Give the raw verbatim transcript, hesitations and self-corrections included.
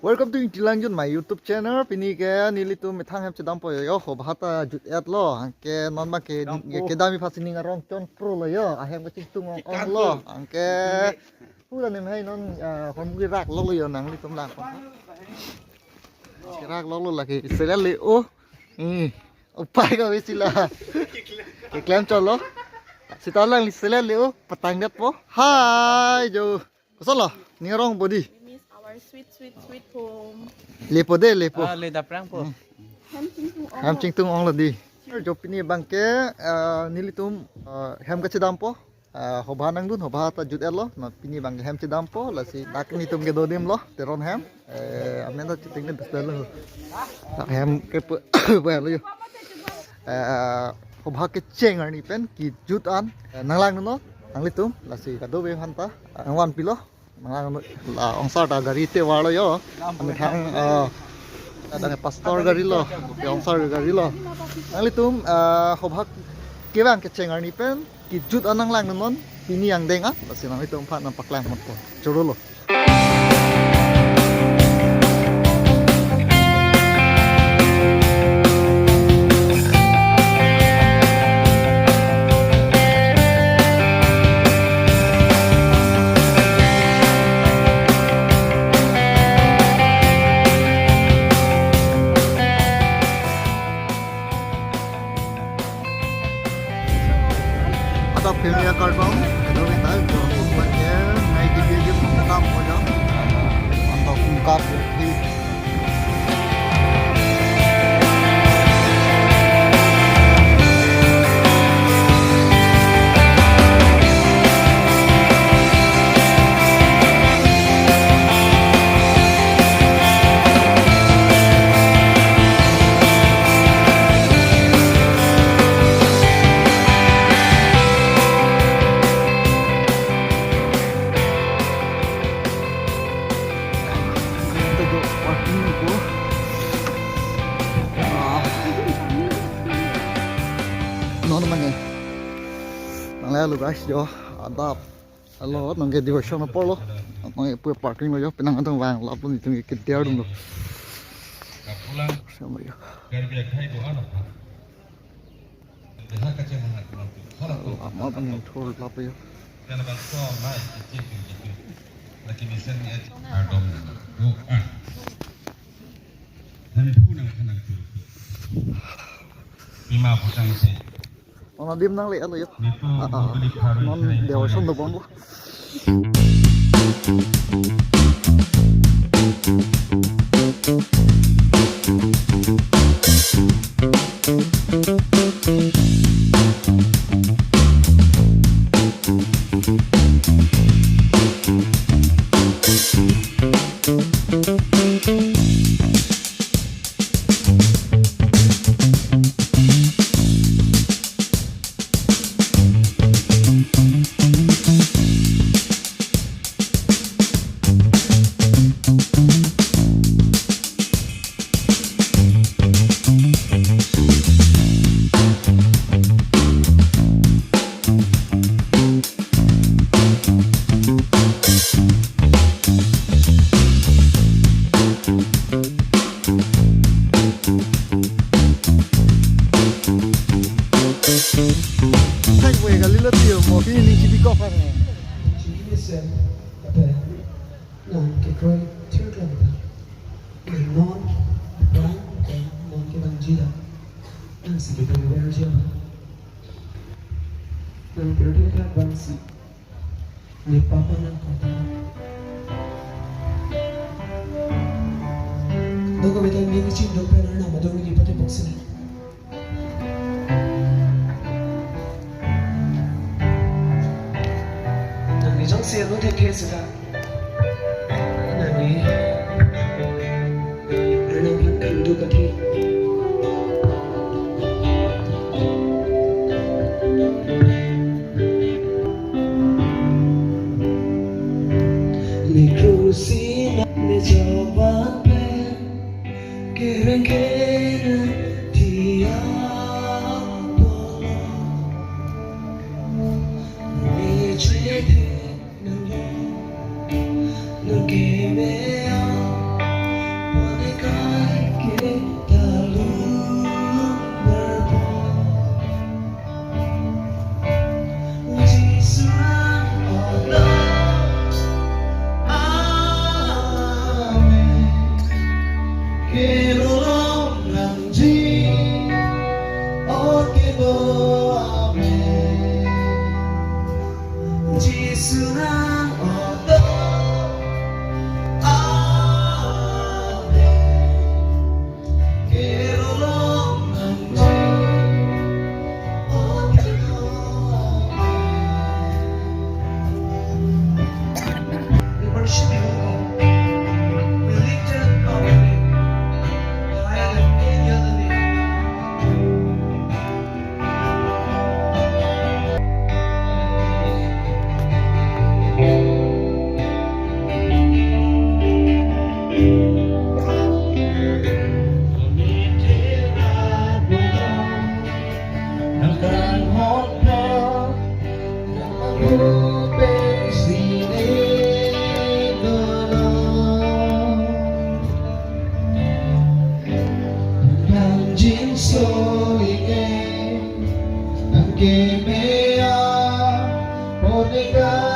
Welcome to Ingti Langjun, my YouTube channel. Pini ke nelitum methang hem chedampo yo, hobha ta jut-et lo. Anke non abang ke, dampo, ke kedam aphan si ning arong chonpro lo yo. Ahem kachingtung ong-ong lo. Anke pura nem hai non, ah, hormu kerak lo lo yo, nanglitum lang. Kerak lo lo lake. Selet le-o. Eh, upai kave si la. Keklem chot lo. Seta lang selet le-o, patangdetpo. Hai jo. Koson lo? Ning arong bodi. We miss our sweet, sweet, sweet home. Lepo de, lepo. Ah, le daprangpo. Hmm. Hem chingtung ong. Hem chingtung ong lo di. Jo pini abang ke, eh, nelitum, eh, hem kachedampo. Eh, hobha nangdun, hobha ta jut-et lo. Na pini abang ke hem chedampo, lasi dak nelitum kedo adim lo, Teron hem. Eh, amen ta chiting ne bes lo. Dak hem ke pu-, pu lo yo. Eh, hobha kecheng arni pen kejut an, eh, nanglangdunnon, nanglitum, lasi kadokave aphan ta, eh, nangvanpilo, nanglang la ongsar ta gari te var lo yo, amethang, eh, adang pastor gari lo, ke ongsar gari lo, nanglitum, eh, hobha kevang kecheng arni pen, kejut an nanglangdunnon, pini angdeng an, lasi nanglitum aphan nangpaklang matpo. Choro lo. Adap kami ya karbam, hello kita, jo kumpat ya, nai di video kita mo ya, mantap ungkap ya. Parking ko. Ah. Non mane. Nang le lo guys jo. Adap. Hello, nang ke diversion apor lo. Nang ke pu parking lo jo, penang adong vang lap lo nelitum ke kedia dun lo. Sama jo. Lama bang yang thor lap jo. Ima potang si. Ona dim nang le alo yo. Ah, ah. Non dewa son do bombo. Thek we kali lo tiyo mo pini ning chibi kok kan. Nang kekroi thirklam ta. Nang non, nang, nang, non kevangji ta. Nang si kekroi verji ta. Nang pirthe ta vangsi. Ne papa nang kota. Doko beta ni kichim dok pen arnam adong ni pati boxing. Nangli jongsi ano thekthe seta. Nangli. Arnam aphan kangduk athe. Ne krusi na ne jawaban pen. Kereng kereng tia polo. Ni chete nang lo, nang keme a. Meya, boneka